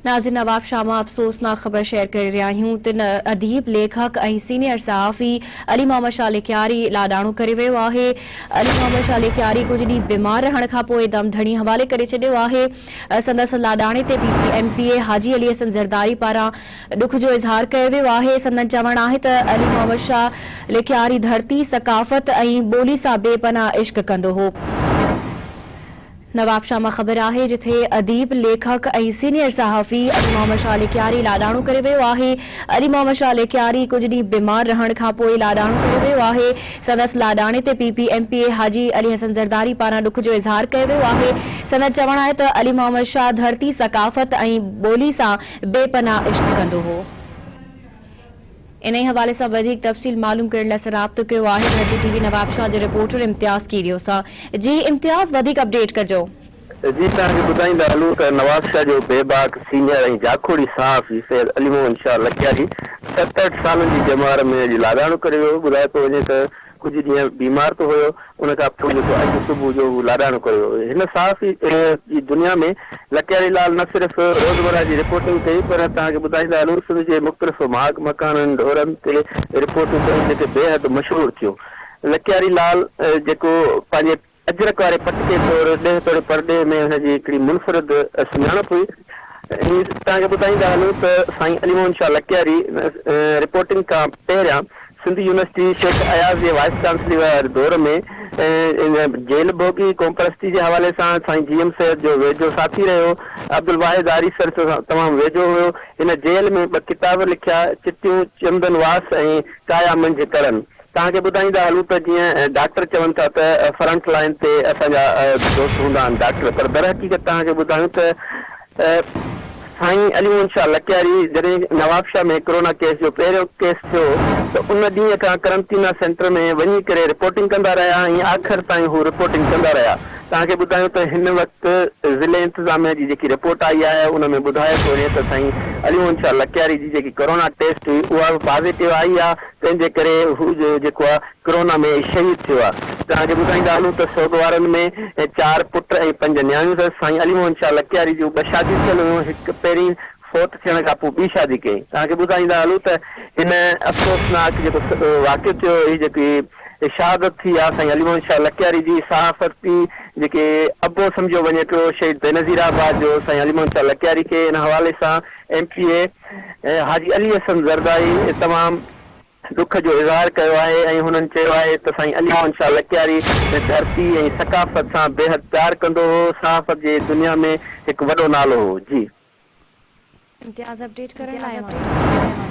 ناظرين نوابشاهه مان افسوسناڪ خبر شيئر ڪري رهيا آهيون تن اديب، ليکڪ ۽ سينيئر صحافي علي محمد شاهه لڪياري لاڏاڻو ڪري ويو آهي. علي محمد شاهه لڪياري ڪجهه ڏينهن بيمار رهڻ کانپوء دم ڌڻي حوالي ڪري ڇڏيو آهي. سندس لاڏاڻي تي P P M P A Haji Ali Hassan Zardari پاران ڏک جو اظهار ڪيو ويو آهي. سندن چوڻ آهي ته علي محمد شاهه لڪياري ڌرتي، ثقافت ۽ ٻولي سان بي پناهه عشق ڪندو هو. نوابشاهه مان خبر آهي جٿي اديب، ليکڪ ۽ سينيئر صحافي علي محمد شاهه لڪياري لاڏاڻو ڪري ويو آهي. علي محمد شاهه لڪياري ڪجهه ڏينهن بيمار رهڻ کانپوء لاڏاڻو ڪري ويو آهي. سندس لاڏاڻي تي P P M P A Haji Ali Hassan Zardari پاران ڏک جو اظهار ڪيو ويو آهي. سندن چوڻ آهي ته علي محمد شاهه ڌرتي، ثقافت ۽ ٻولي سان بي پناهه عشق ڪندو هو. انهي حوالي سان وڌيڪ تفصيل معلوم ڪرڻ لاء اسان رابطو ڪيو آهي ڌرتي ٽي وي نوابشاهه جي رپورٽر امتياز ڪيريو سان جي امتياز وڌيڪ اپڊيٽ ڪجو. جي توهان کي ٻڌائيندا هلون ته نوابشاهه جو بيباڪ سينيئر ۽ جاکوڙي صحافي سيد علي محمد شاهه لڪياري 67 سالن جي ڄمار ۾ اڄ لاڏاڻو ڪري ويو ٻڌايو پيو وڃي ته ڪجهه ڏينهن بيمار ته هيو، ان کان پوء جيڪو اڄ صبح جو هو لاڏاڻو ڪري ويو. هن صحافي جي دنيا ۾ لڪياري لال نه صرف روزمره جي رپورٽنگ ڪئي پر توهان کي ٻڌائيندا هلون سنڌ جي مختلف ماڳ مڪانن، ڍورن تي رپورٽون ڪيون جيڪي بيحد مشهور ٿيون. لڪياري لال جيڪو پنهنجي اجرڪ واري پٽڪي طور ڏيهه توڙي پرڏيهه ۾ هن جي هڪڙي منفرد سڃاڻپ هئي. هي توهان کي ٻڌائيندا هلون ته سائين علي محمد شاهه لڪياري رپورٽنگ کان پهريان سنڌ يونيورسٽي شيخ اياز جي وائيس چانسلي واري دور ۾ جيل ڀوڳي قومپرستي جي حوالي سان سائين جي ايم سيد جو ويجهو ساٿي رهيو. عبدالواحد آريسر سان تمام ويجهو هيو. هن جيل ۾ ٻه ڪتاب لکيا، چتيون چندن واس ۽ ڪايا منجهه ڪرن. توهان کي ٻڌائيندا هلون ته جيئن ڊاڪٽر چون ٿا ته فرنٽ لائين تي اسان جا دوست هوندا آهن ڊاڪٽر پر درحقيقت توهان کي ٻڌايون ته سائين علي محمد شاهه لڪياري جڏهن نوابشاهه ۾ ڪرونا ڪيس جو پهريون ڪيس ٿيو ته ان ڏينهن کان قرنطينه سينٽر ۾ وڃي ڪري رپورٽنگ ڪندا رهيا ۽ آخر تائين هو رپورٽنگ ڪندا رهيا توهان کي ٻڌايون ته هن وقت ضلعي انتظاميه جي جيڪي رپورٽ آئي آهي ان ۾ ٻڌايو ٿو وڃي ته سائين علي محمد شاهه لڪياري جي جيڪي ڪرونا ٽيسٽ هئي اها به پازيٽو آئي آهي تنهن جي ڪري هو جيڪو آهي ڪرونا ۾ شهيد ٿيو آهي توهان کي ٻڌائيندا هلون ته سوڳوارن ۾ چار پٽ ۽ پنج نياڻيون اٿس سائين علي محمد شاهه لڪياري جون ٻه شاديون ٿيل هيون هڪ پهرين فوت ٿيڻ کان پوء ٻي شادي ڪئي. توهان کي ٻڌائيندا هلون ته هن افسوسناڪ جيڪو واقعو ٿيو هي جيڪي شهادت ٿي آ سائين علي محمد شاهه لڪياري جي صحافتي جيڪي ابو سمجهيو وڃي پيو شهيد بينظير آباد جو سائين علي محمد شاهه لڪياري کي ان حوالي سان M P A Haji Ali Hassan Zardari تمام ڏک جو اظهار ڪيو آهي ۽ هنن چيو آهي ته سائين علي محمد شاهه لڪياري ڌرتي ۽ ثقافت سان بيحد پيار ڪندو هو صحافت جي دنيا ۾ هڪ وڏو نالو هو جي. امتياز اپڊيٽ ڪرڻ لاء اوهان جو.